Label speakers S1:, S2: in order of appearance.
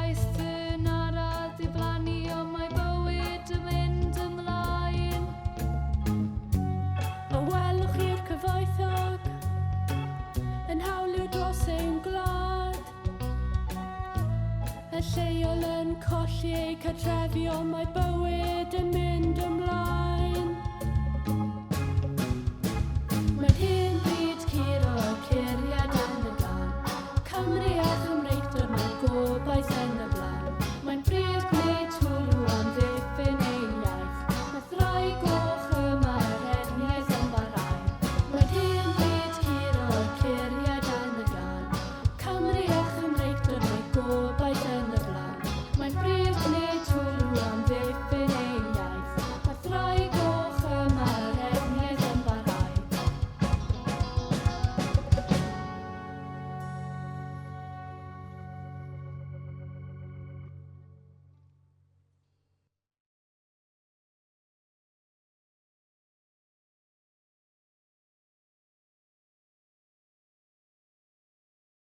S1: Daeth yn araf ddiflannu, ond mae bywyd yn mynd ymlaen.
S2: A welwch chi'r cyfoethog yn hawlio dros ein gwlad? Y lleol yn colli eu cartrefi, ond mae bywyd yn mynd ymlaen.